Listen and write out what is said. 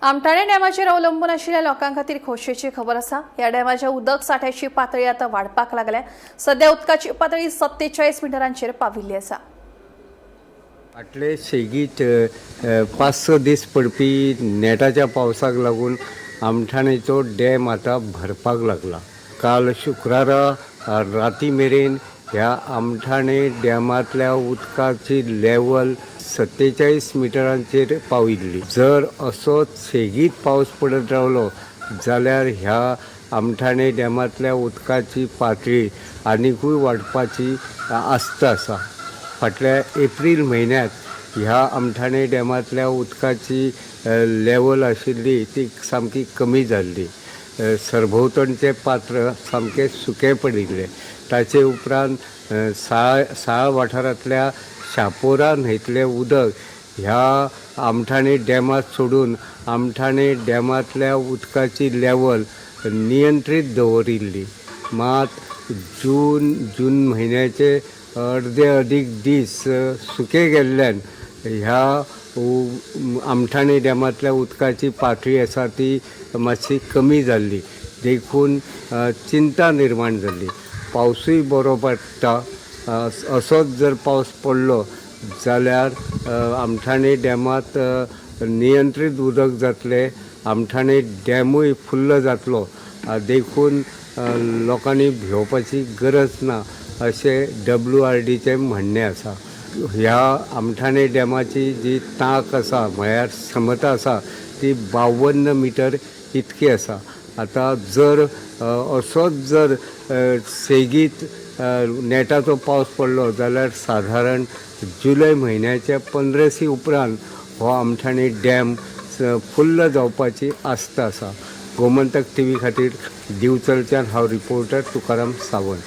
आमठाणे डॅमाचेर अवलंबून आशिल्ल्या लोकां खातीर खोशयेची खबर आसा. ह्या डॅमाच्या उदक साठ्याची पातळी आतां वाडपाक लागल्या. सध्या उदकाची पातळी 47 मिटरांचेर पाविल्ली आसा. फाटले सेगीत 5-6 दीस पडपी नेटाच्या पावसाक लागून आमठाणेचो डॅम आतां भरपाक लागला. काल शुक्रारा राती मेरेन ह्या आमठाणे डॅमांतल्या उदकाची लेवल 47 मिटरांचेर पाविल्ली. जर असोच सेगीत पावस पडत रावलो जाल्यार ह्या आमठाणे डॅमांतल्या उदकाची पातळी आनिकूय वाडपाची आस्त आसा. फाटल्या एप्रील म्हयन्यांत ह्या आमठाणे डॅमांतल्या उदकाची लेवल आशिल्ली ती सामकी कमी जाल्ली. सरभोंवतणचें पात्र सामकें सुकें पडिल्लें. ताचे उपरांत साळ साळ वाठारांतल्या शापोरा न्हंयतलें उदक ह्या आमठाणे डॅमांत सोडून आमठाणे डॅमांतल्या उदकाची लेवल नियंत्रीत दवरिल्ली. मात जून जून म्हयन्याचे अर्दे अदीक दीस सुके गेल्ल्यान ह्या आमठाणे डॅमांतल्या उदकाची पातळी आसा ती मातशी कमी जाल्ली. देखून चिंता निर्माण जाल्ली. पावसूय बरो पडटा. असोच जर पावस पडलो जाल्यार आमठाणे डॅमांत नियंत्रीत उदक जातलें, आमठाणे डॅमूय फुल्ल जातलो. देखून लोकांनी भिवपाची गरज ना अशें WRDचें म्हणणें आसा. ह्या आमठाणे डॅमाची जी तांक आसा, म्हळ्यार क्षमता आसा, ती 52 मिटर इतकी आसा. आतां जर असोच जर सेगीत नेटाचो पावस पडलो जाल्यार सादारण जुलय म्हयन्याच्या पंद्रसी उपरांत हो आमठाणे डॅम फुल्ल जावपाची आस्त आसा. गोमंतक TV खातीर दिवचलच्यान हांव रिपोर्टर तुकाराम सावंत.